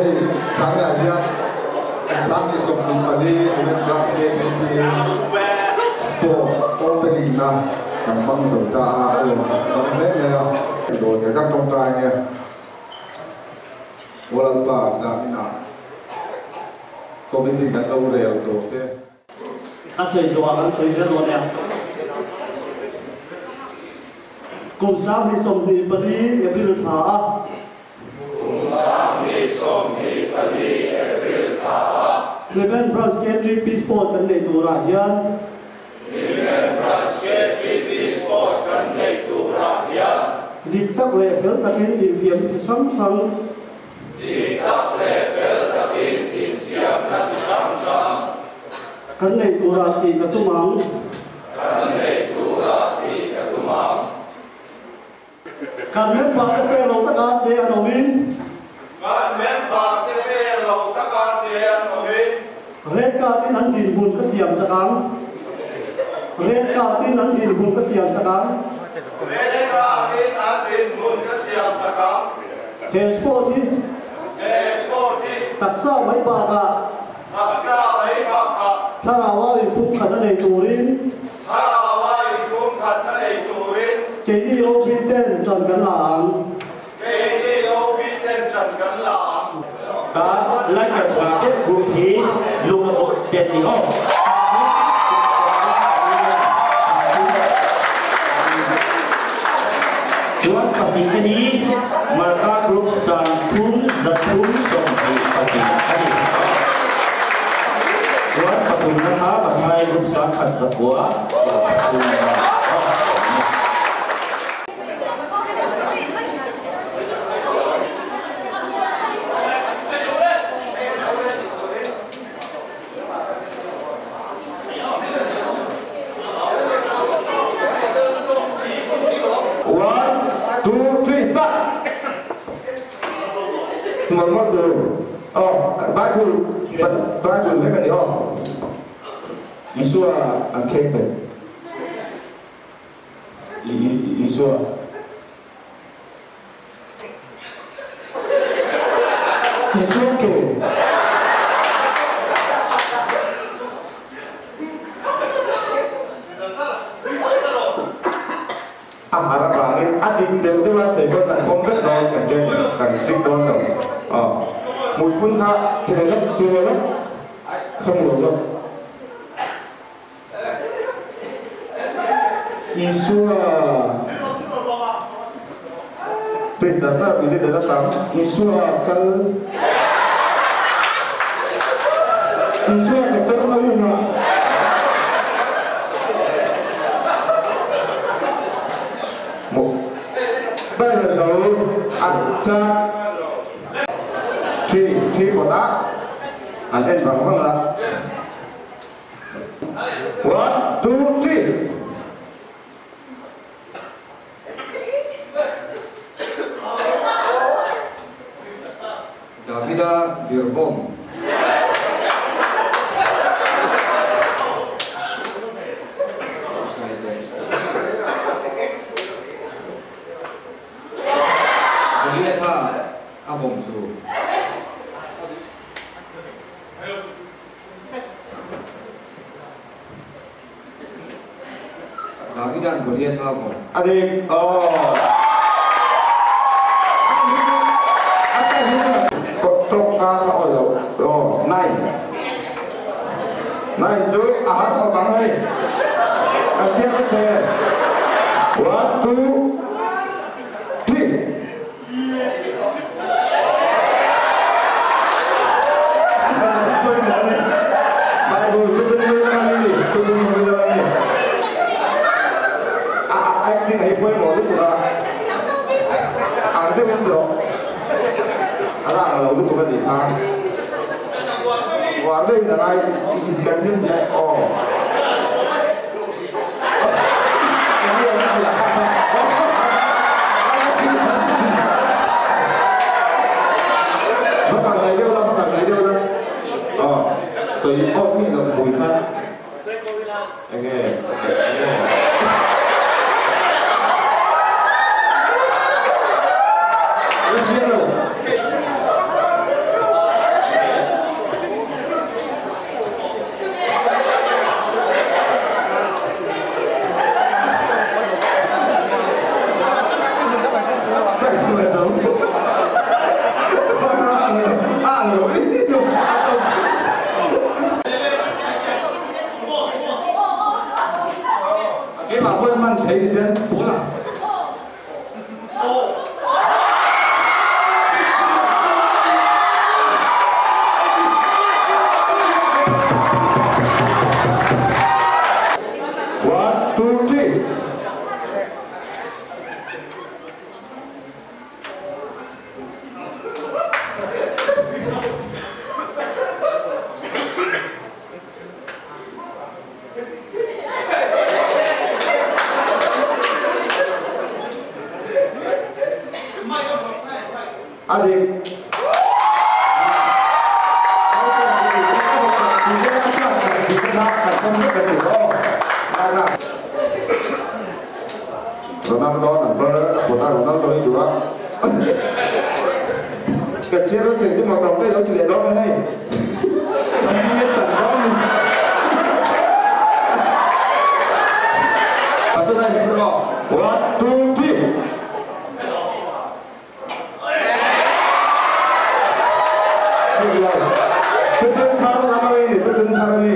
Hei sangnah hian kum 2024 Women Branch KTP Sport Opening na kan hmang zo ta a, a lawm awm hle mai a. Dawn nge kan tawngtai nge Lalpa zaninah Committee kan lo rel tawh te. Ka sawi zawhah kan sawi zel dawn nia. Kum 2024 April thla a. Kum 2024 April thla a. Hlimen Branch KTP Sport kan nei turah hian. Hlimen Branch KTP Sport kan nei turah hian. Dik tak leh fel takin infiamna chi hrang hrang. Dik tak leh fel takin infiamna chi hrang hrang. Kan nei turah tih ka tum ang. Kan nei turah tih ka tum ang. Kan member te fair lo taka che an awmin. Kan member te fair lo taka che an awmin. Red card in an dinhmun ka siam sak ang. Red card in an dinhmun ka siam sak ang. Red card in an dinhmun ka siam sak ang. He sport hi. He sport hi. Taksa mai bakah. Taksa mai bakah. Thlarau a inpumkhat a nei turin. Thlarau a inpumkhat a nei turin. Keini OB ten ṭan kan la ang. Keini OB ten ṭan kan la ang. Ka Lakers hna deuh group hi lung a bawh ten ni aw. Chuan pahnihte hi Marka group 3322 a ni. Chuan pathumna kha Mathai group 1930 a ni. One, two, three, start! Mawlh mawlh tur. Aw, Bible, Bible vek a ni aw. Isua an khek bet. Isua. Isua ke. A har avangin a dik deuh deuh a sawi pawn kan pawm vek dawn kan ti a ni, kan strict dawn lo. Aw, mut hun kha ti ve lawk, ti ve lawk, kha ni lo zawk. Isua President zar minute a la tam Isua kal Isua ka per lo uma Bible zo a cha Thi thi pawt a an en vang vang a. One, two, three. Davida Virvawm. Goliatha a vawm thlu. Davida'n Goliath a vawm. A dik aw. Tawngka kha aw lo aw nine nine chu a har khawp ang hei ka chhiar vek thei e one two three. Va kal hnai deuh la, va kal hnai deuh la. Aw, sawi aw chu ilo bui kha. Enge, enge. La chiang lo. Thei ni ten. Bola. One, two, three. A dik. Ronaldo number a put a Ronaldo hi duh a. Ka chhiar vek thei chu maw tawng daih lo ti leh dawn a hei. Nge chan dawn ni. A sawn a inphur aw. One, two, three. Thuthlung thar lam a mi ni, thuthlung thar a mi.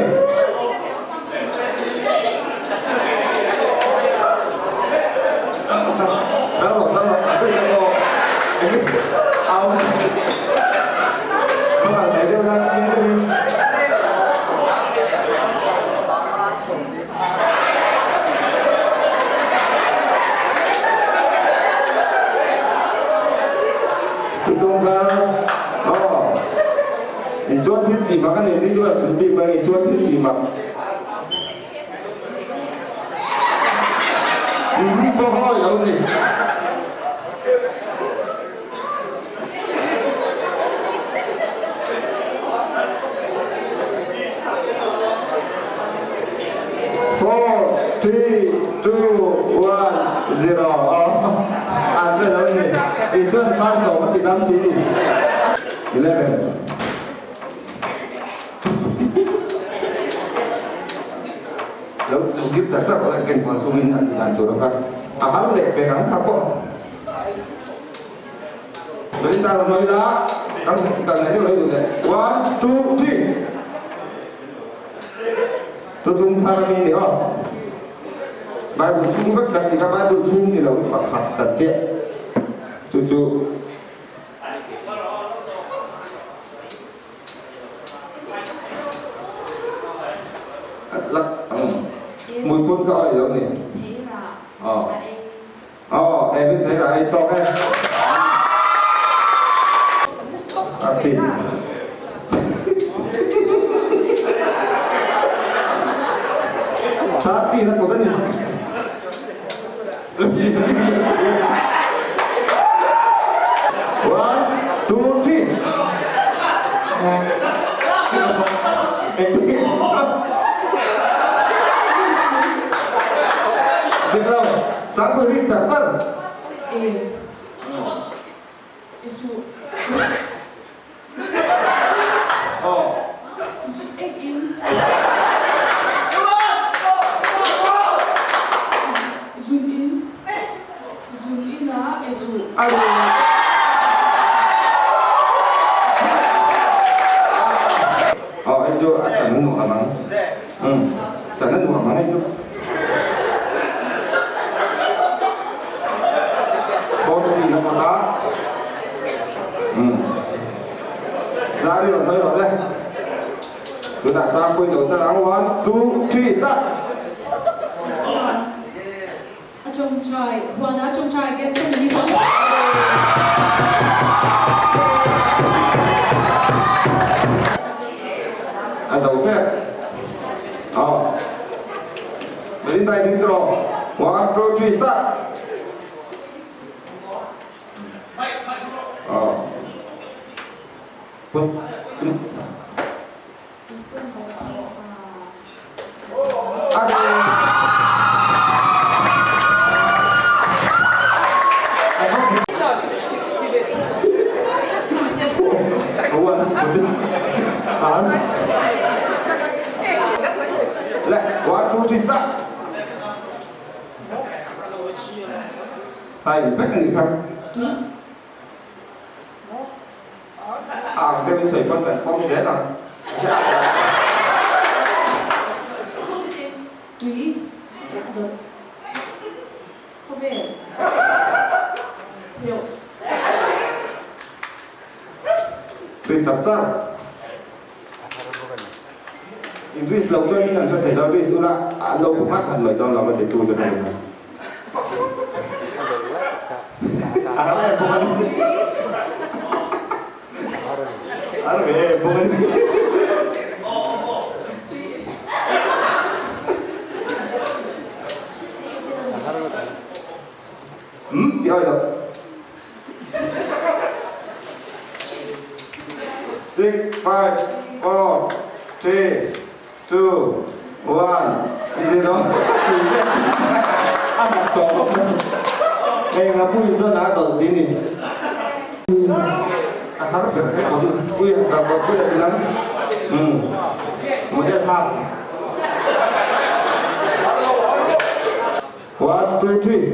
Isua thil tih mak a ni, ni chuan a bik mai Isua thil tih mak. Ru pawh hawi lo ni. Four, three, two, one, zero. An hre lo ni. Isuan kar sawm a ti dam ti ni. 11. Lo zir chak chak la ken phuan chungin a chi dan tur a kha a har leh pek ang kha pawh. Lei ta lo mai la kan kan nei deuh lei duh leh. One, two, three. Tutum thar mi ni aw. Bible chung vek kan ti kha Bible chung ni lo pakhat kan tiah. Chu chu Lak ang mui pun ka awih lo ni. Aw. Aw, evin thei rah ei tawk e. A ti. 30 na kut a ni. One, two, three. Dik lo, sangpui ri char char. Aw. Aw hei chu a chan a nuam ang. Umm chan a nuam ang hei chu. 40 na kawt a. Umm. Zari rawn hawi rawh le. Tunah Sangpuii lo char ang one, two, three, start! A tawngtai, huana a tawngtai Gethsemane ni pawh. A zo tep. Aw. Melinda i ding tawh. One, two, three, start! Aw. Le, one, two, three, start. Ai, vek ni kha. A ang deuhin sawi pawn kan pawm zel ang. Tui dawt. Risk char char. In risk lo chuan in an hre thei dawn risk ula an lo bu nghat nghat mai dawn lo a ti tu te pawh kha. A har em bawk a ni. A har ve em bawk a ni. Umm ti awi lo. Six, five, four, three, two, one, zero A mak tawh bawk mai. Eng a pui chuan a dawlh ti ni. A har ber kha bawlh pui a dah bawlh pui a ti lang. Umm model half. One, two, three.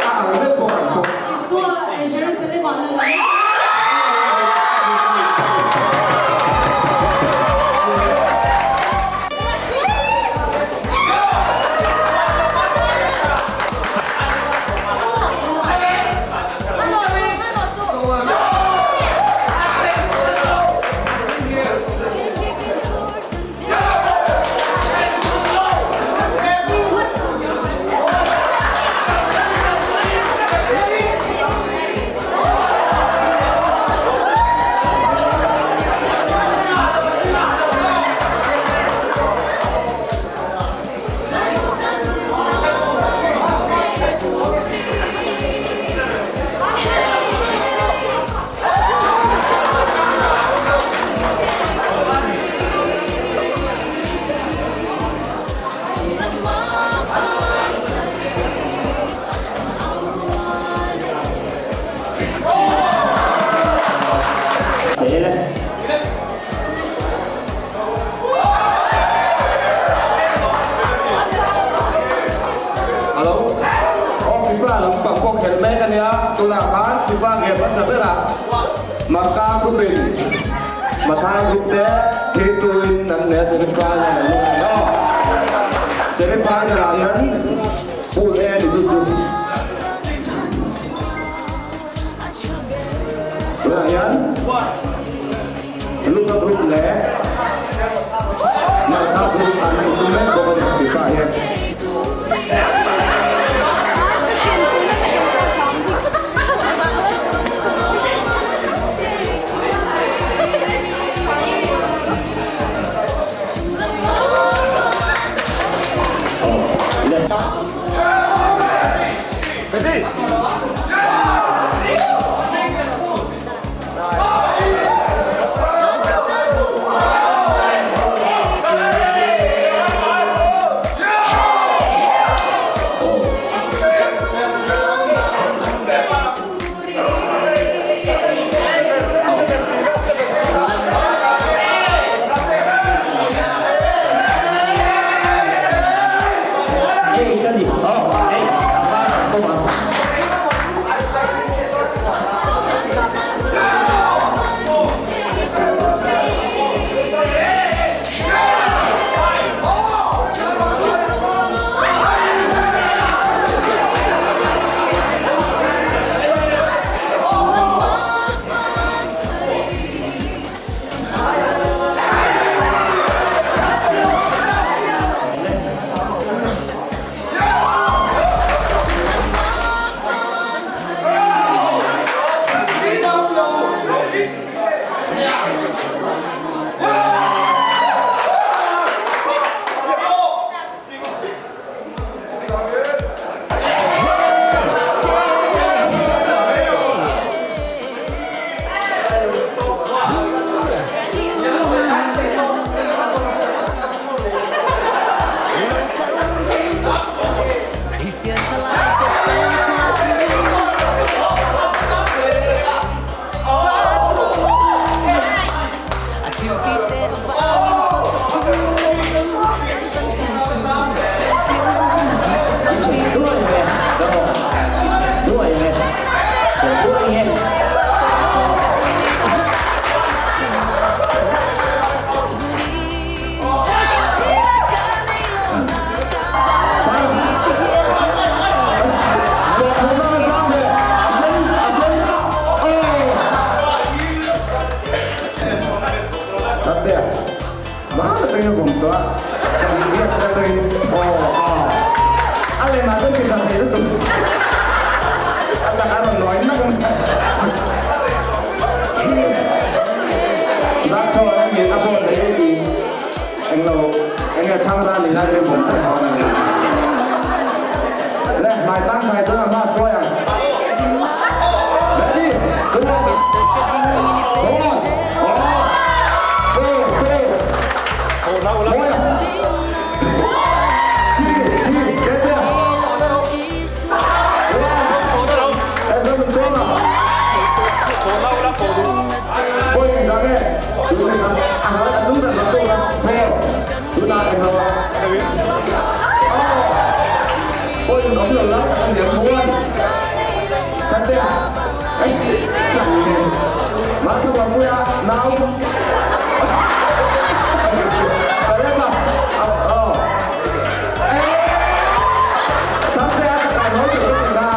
A ang vek bawk ang bawk. Isua e Jerusalem ah na lang. Hello. Aw FIFA lampang pawh khelh mek a nia, tunah khan FIFA game hmasa berah Marka Group-in Mathai Group te 3-2 in an hneh a semi final an lut a ni aw. Semi final ah hian Pool A ni chu chu. Tunah hian Luka Group leh Marka Group an intum mek bawk a ni FIFA hian. tawh a, ka hmuh hian ka atangin aw aw a lemah chuan mi tha thei lutuk a tak a rawn nawi nak mai. Zat thawn a mit a bawt leh i englo enge thlang ran ni lai rim bawm daih hawn a ni. Le hmai tang thai chuan a hma hruai ang. Ready? Good luck. Go on. One, two, three. Mawi ang. Three, three, get there. One. Ezra Mutoma. Pawi eng dah nge? Tun eng ang a hal a tum ber lo tur a hmel tuna eng lo a aw pawi in awm lo lai tak a niang chuan Chante a hei Mahse Mapuia nau Parema aw eh Chante a takah nawi tur ka ni kha.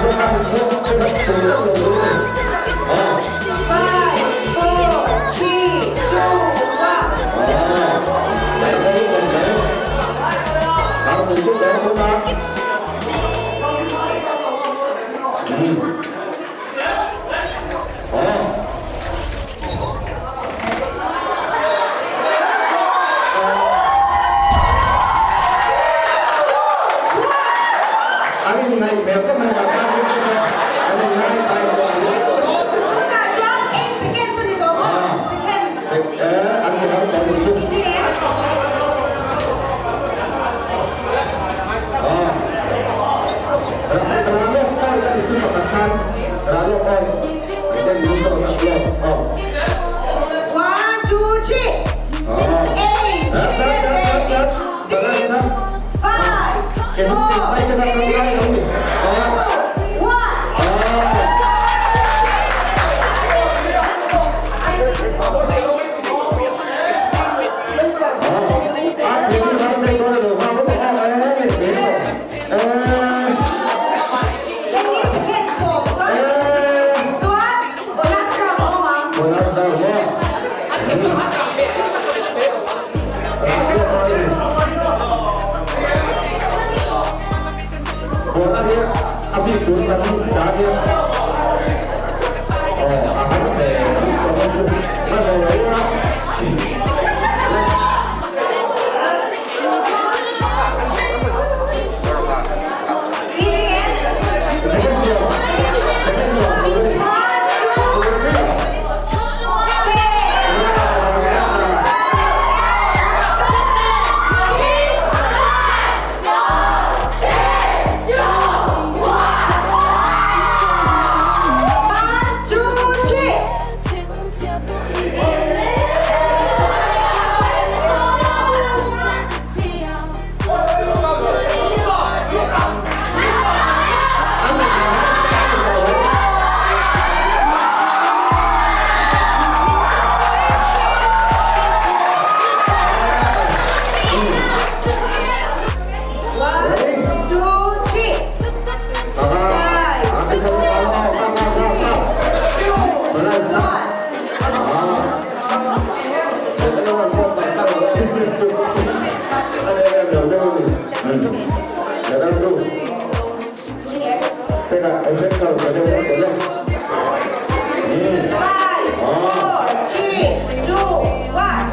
Five, four, three, two, one. An inneih hmel khawp mai mahse an inngai tai tawh ang. Tunah chuan eight seconds a ni tawh maw? Second. An ti har tawh nih chu. Ralawk kawi a ni chu pakhat khan Ralawk kawi den lu zawk a lawk aw. One, two, three. Eight, seven, six, five, four, three, two, one.